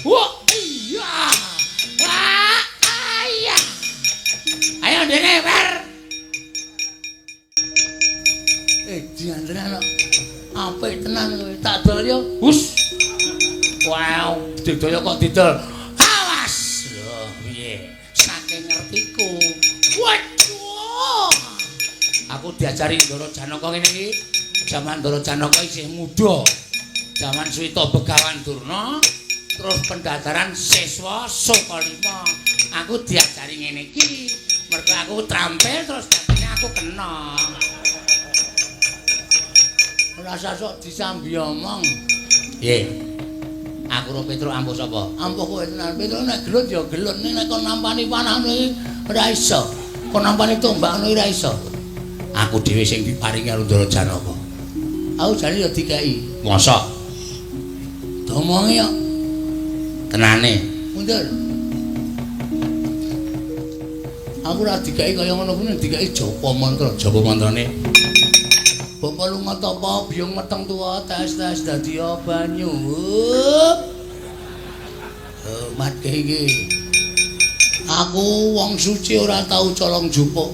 Wah, iya. Wah, iya. Ayo dene, Wer. Eh, diandran kok. Apik tenan kowe. Tak dol yo. Hus. Wow, didol kok didol. Awas. Lho, piye? Saking ngertiku. Waduh. Aku diajari Ndara Janaka ngene iki. Jaman Ndara Janaka isih muda. Jaman Swita Begawan Durna, terus pendadaran siswa Sukalima. Aku diajari ngene iki. Mergo aku trampil terus dadine aku kena. Ora sasok disambi omong. Piye? Aku ro Petruk ampuh sapa? Ampuh kowe tenan. Petruk nek gelut ya gelut, nek kon nampani panah ngono iki ora iso. Kon nampani tombak ngono iki ora iso. Aku dhewe sing diparingi karo Ndara Janaka. Aku jane ya dikeki. Mosok? Domongi kok. Tenane. Mundur. Aku ora dikeki kaya ngono kuwi, dikeki japa mantra. Japa mantrane? Bapa lunga tapa biyung meteng tuwa tes-tes dadi banyu. Hup. Matke iki. Aku wong suci ora tau colong jupuk.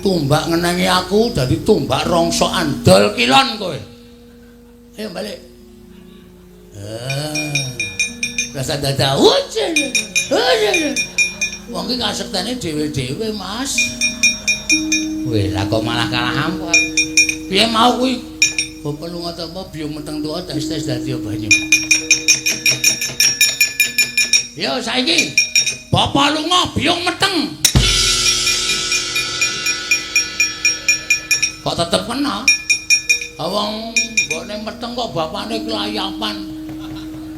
Tumbak ngenengi aku dadi tumbak rongsokan dol kilon kowe. Ayo balik. Ah. Rasa dada. Wong iki kasektene dhewe-dhewe, Mas. Weh, lah kok malah kalah ampuh. Piye mau kuwi? Bapa lunga tapa biyung meteng tuwa tes-tes dadi banyu. Yo saiki. Bapa lunga biyung meteng. Kok tetep kena? Wong mbokne meteng kok bapane kelayapan.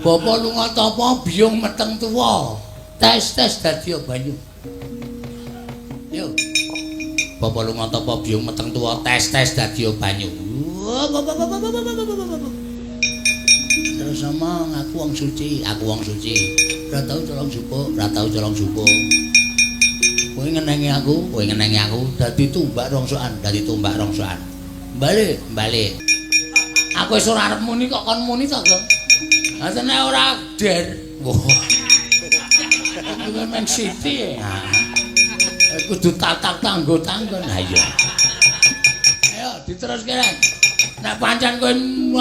Bapa lunga tapa biyung meteng tuwa. Tes-tes dadi banyu. Yo. Bapa lunga tapa biyung meteng tuwa tes-tes dadi banyu. Terus omong aku wong suci, aku wong suci. Ora tau colong jupuk, ora tau colong jupuk. Kowe ngenengi aku, kowe ngenengi aku dadi tumbak rongsokan, dadi tumbak rongsokan. Balik, balik. Aku wis ora arep muni kok kon muni to, Gong. Lah tenan ora der. Wah. Iku men siti. Kudu tatak tanggo-tanggon. Ha iya. Ayo diteruske rek. Nek pancen kowe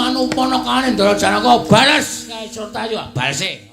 anu ponakane Ndara Janaka bales kae Surtayu, balese.